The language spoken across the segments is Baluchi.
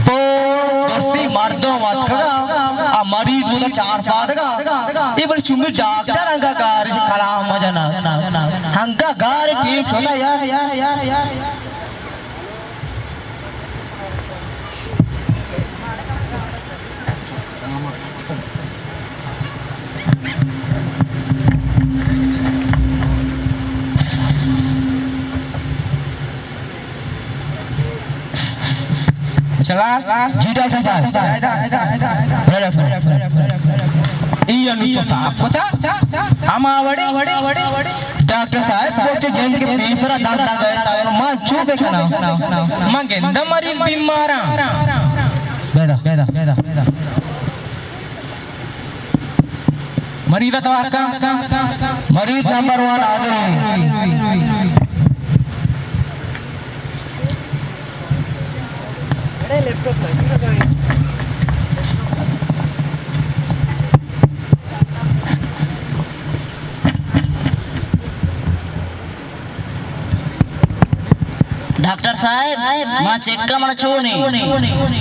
تو درسی مردم اتکگا، آ مریض بوتا چار پادگا، اے بلے چمی ڈاکٹر انگا گارش کلام مجنا، انگا گار ٹیم شوتا یار۔ چلال۔ جی ڈاکٹر صاحب۔ بلے ڈاکٹر صاحب۔ ای انو تو صاف کتا؟ ہما وڑی۔ ڈاکٹر صاحب، بوچے جند کے پیسرا دم نہ گئے تا، من چو بے کنا؟ من گندہ مریض بیماراں۔ بیدا، بیدا، بیدا۔ مریض ءَ توار کن۔ مریض نمبر ون حاضر ہوئی۔ ڈاکٹر صاحب، ما چیک کا، منا چونی؟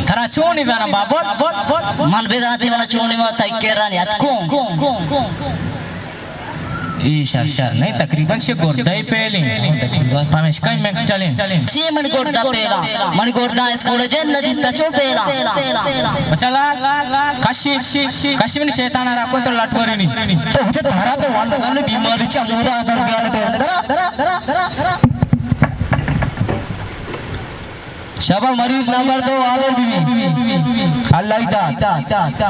ترا چونی زانا بابل؟ من بزانتی منا چونی، ما تئی کرانی اتکوں۔ اے شر شر نہیں، تقریباً شے گردہ پیلیں۔ پمیشکا میں چلیں۔ چی من گردہ پیلا؟ من گردہ اسکول جن ندیستا چو پیلا۔ بچا لال، کشی، کشی من شیطان را کو تو لٹ ورنی۔ تو مجھے دھارا تو ون ون بیماری چا مودا اثر گیا تے۔ شابا مریض نمبر دو عامر بی بی۔ اللہ ہی داد۔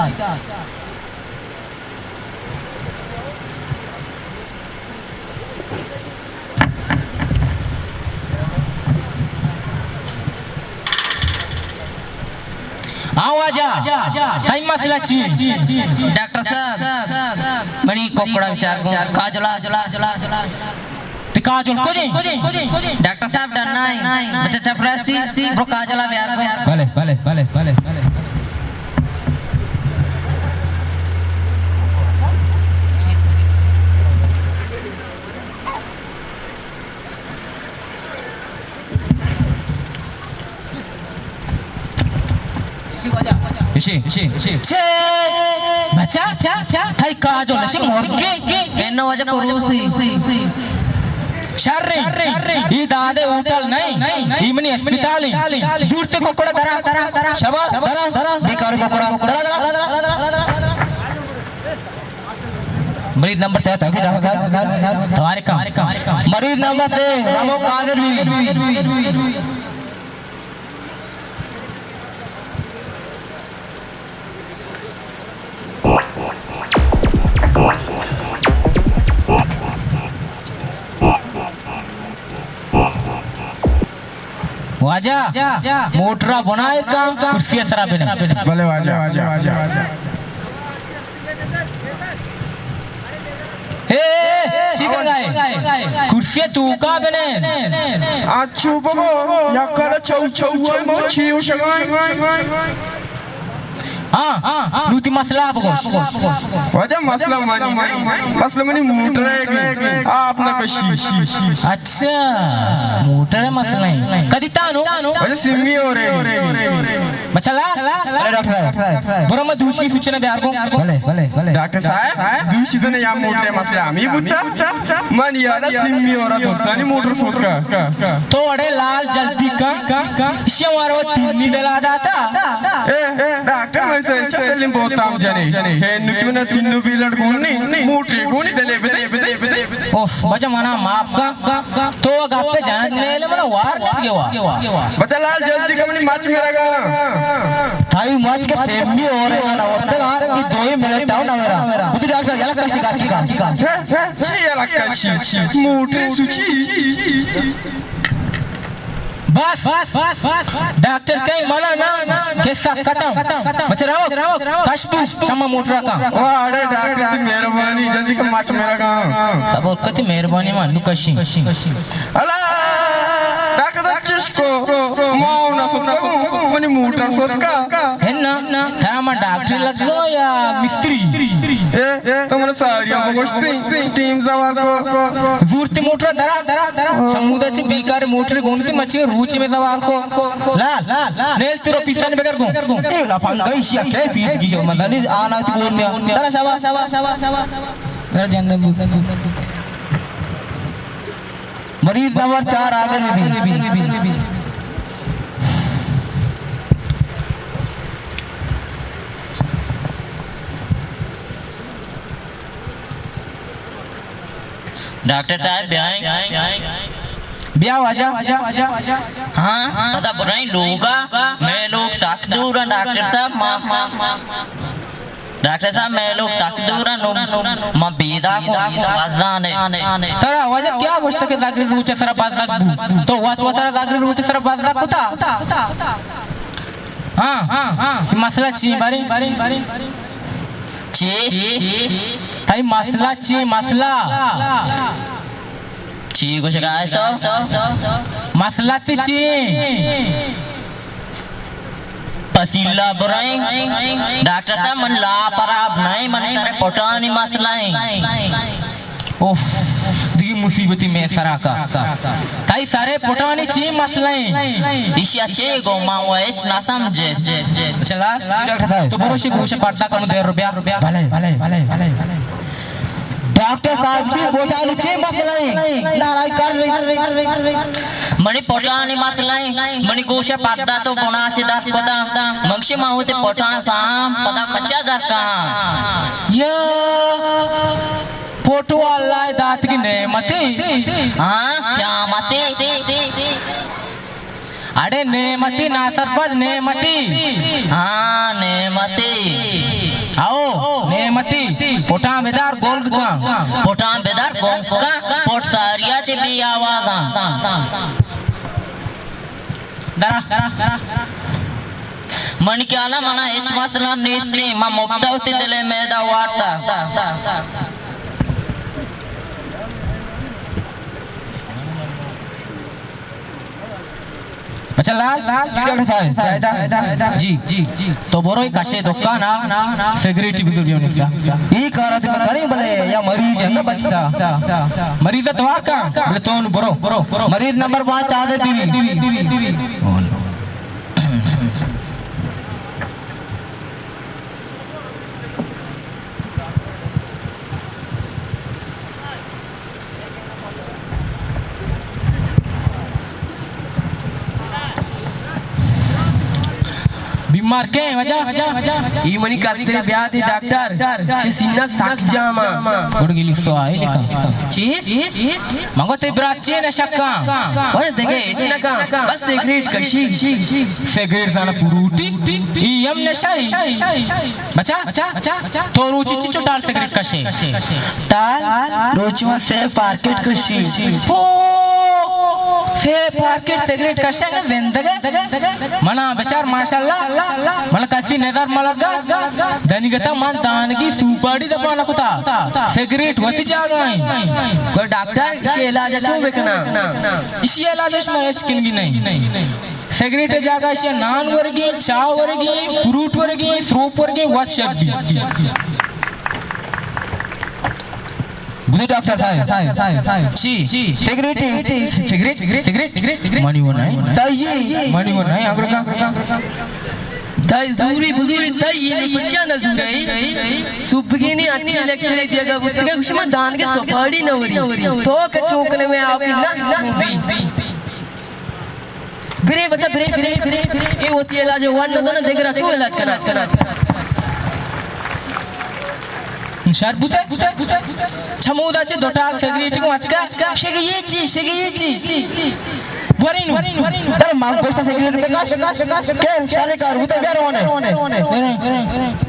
ہاں واجہ، تئی مسئلہ چی؟ ڈاکٹر صاحب، منی کوکڑا بچار گوں، کاجلا۔ تئی کاجل کجیں؟ ڈاکٹر صاحب ڈنا ایں، بچہ چپراستی، برو کاجلا بیار گوں۔ بلے، بلے، بلے، بلے، بلے۔ اشی، اشی، اشی۔ چے بچا، تئی کاجل اشی مرگی۔ اینو واجہ کروسی۔ شر ایں۔ ای دادے ہوٹل نہیں، ای منی اسپتال ایں۔ زورتے کوکڑا درا۔ شاباش، درا، درا، بیکار کوکڑا۔ درا، درا۔ مریض نمبر سے آتا ہے۔ توارے کم۔ مریض نمبر سے رمو قادر بی بی۔ واجہ، موٹرا بنائے کن، کرسی سرا بنے۔ بلے واجہ۔ اے، اے، چی کنگا ئے؟ کرسی توکا بنے۔ اچھو بگو، یکا چو چو مو چی وشگائیں۔ ہاں، نو تئی مسئلہ بگوش۔ واجہ مسئلہ منی، مسئلہ منی موٹر ہے کہ آپ نہ کشی۔ اچھا، موٹر ہے مسئلہ ہے۔ کدی تانو؟ واجہ سمی ہو رہے۔ بچا لا، ارے ڈاکٹر صاحب۔ برو ما دوشی سوچنا بیار کو۔ بلے، بلے، بلے۔ ڈاکٹر صاحب، دوشی زنے یا موٹر مسئلہ ہمی بوتا۔ من یادا سمی ہو رہا دوستانی موٹر سوت کا۔ تو اڑے لال جلدی کا۔ شمارو تینی دلا داتا۔ اے، اے، ڈاکٹر من سے اچھا سلیم بہت تام جنے۔ ہے نکیو نا تینو بھی لڑ گونی، موٹری گونی دلے بدے۔ اوف، بچا منا معاف کا۔ تو گپ پہ جنت میلے منا وار نہ دیوا۔ بچا لال جلدی کا منی مچ میرا گا۔ تھائی مچ کے سیمی اور ہے نا ورتگا، یہ دو ہی منٹ آؤ نا میرا۔ اسی ڈاکٹر یلا کشی کا ٹھیکا۔ چی یلا کشی؟ موٹری سوچی۔ بس، ڈاکٹر کئی منا نا، قصہ ختم۔ بچہ روک، کش بو، چما موٹرا کا۔ واہ، اڑے ڈاکٹر تئی مہربانی، جلدی کا مچ میرا کا۔ صبر کتی مہربانی ما نو کشی۔ اللہ، ڈاکٹر چشکو، ما نہ سوتکا، منی موٹر سوتکا۔ ہنا، ترا من ڈاکٹر لگو یا مستری؟ اے، تو من ساری ہم گوشتی، ٹیم زوال کو۔ زورتی موٹر درا، چمودا چی بیکار موٹر گونتی مچی روچی میں زوال کو۔ لال، نیل تیرو پیسن بگر گون۔ اے لا پنگئی شیا کے پیس کی جو مزنی آنا چی گون نیا۔ درا شابا، درا جندن بو۔ مریض نمبر چار حاضر بی۔ ڈاکٹر صاحب بیائیں۔ بیا واجہ۔ ہاں، پدا برائیں لوگا، میں لوگ سک دور ہیں ڈاکٹر صاحب، ما ڈاکٹر صاحب، مئے لوگ سک دور انت، نوں ما بیداک اوں، بزانے۔ ترا واجہ کیا گوشت کہ زاگری روچ سرا بزگ بو؟ تو وت وترا زاگری روچ سرا بزگ کتا؟ ہاں، مسئلہ چی بارے؟ چی؟ تئی مسئلہ چی؟ مسئلہ؟ چی گوشگا ئے تو؟ مسئلہ تی چی؟ پسیلا برائیں۔ ڈاکٹر صاحب، من لاپ خراب نہ ایں، من سر پٹانی مسئلہ ایں۔ اوف، دیگی مصیبتی مئے سرا کا۔ تئی سر پٹانی چی مسئلہ ایں؟ ایشی ءَ چے گو، ما و ہچ نہ سمجھے۔ چلا، ڈاکٹر صاحب، تو برو شی گوش پردہ کم دیر رو بیا۔ بلے، بلے، بلے، بلے۔ ڈاکٹر صاحب جی، پوٹانی چے مسئلہ ایں؟ نارائی کر رہی۔ منی پوٹانی مسئلہ ایں، منی گوش پردہ تو بنا چے در کتا۔ منگشی ما ہوتے پوٹان سام، پدا کچا در کہاں؟ یا پوٹو اللہ دات کی نعمتی۔ ہاں، کیا متی؟ اڑے نعمتی ناسرپد نعمتی۔ ہاں، نعمتی۔ او، نعمتی۔ پٹاں بدار گولگ کن۔ پٹاں بدار گولگ کن۔ پٹ ساریا چے بے آوازاں۔ درا۔ من خیالا منا ہچ مسئلہ نیست، ما مپتا ہوتی دلے میدا وارتا۔ اچھا لال، جی ڈاکٹر صاحب۔ جی، جی۔ تو برو ایک کشے دکان آ، سگریٹ بزور جو نسا۔ ای کارا تو کریں بلے یا مریض انگا بچتا۔ مریض توار کا، بلے تو برو۔ مریض نمبر پانچ آدے بی بی۔ بیمار کئے واجہ؟ ای منی کستر بیاد ڈاکٹر، شی سینہ سک جاما۔ گڑگی لسو آئی لکھا۔ چی؟ مگو تے برات چی نشکا؟ اوئے دگہ ہچ نکا، بس سگریٹ کشی۔ سگریٹ زانا پروٹی، ای ہم نشہ ای۔ بچا، تو روچی چچو ٹال سگریٹ کشے؟ ٹال؟ روچی ما سے پارکٹ کشی۔ پو! سے پارکٹ سگریٹ کشے کہ زندگے؟ منا بچار ماشاءاللہ، منا کسی نظر ملگا۔ دنیگتا من دانگی سوپاڑی دپا نکتا۔ سگریٹ وتی جاگہ ایں۔ گڑا ڈاکٹر، اشی علاج چو بکنا؟ اشی علاج اش من ہچ کنگی نہیں۔ سگریٹ جاگہ اشی نان ورگی، چاہ ورگی، فروٹ ورگی، سروپ ورگی، وت شبی۔ بلے ڈاکٹر صاحب۔ چی؟ سگریٹ؟ سگریٹ؟ سگریٹ؟ منی وہ نہیں۔ تئی؟ منی وہ نہیں، انگل کا۔ تئی زوری بزوری تئی، نی پچیا نہ زورے۔ صبحگینی اچھے لیکچر دیگا بوتگا، گوشی من دانگے سپاڑی نہ وری۔ تو کہ چوکنے میں آپ نس چوبی۔ برے بچا، برے، برے، برے، برے۔ اے وتی علاج ون نہ دنا، دگرا چو علاج کنا، کنا۔ شر بوتے؟ چمودا چے دوٹا سگریٹ کو اتکا۔ شگی چی، شگی چی۔ ورینو۔ در مان گوشتا سگریٹ بکش۔ کہ شر کار بوتے بیارو نے۔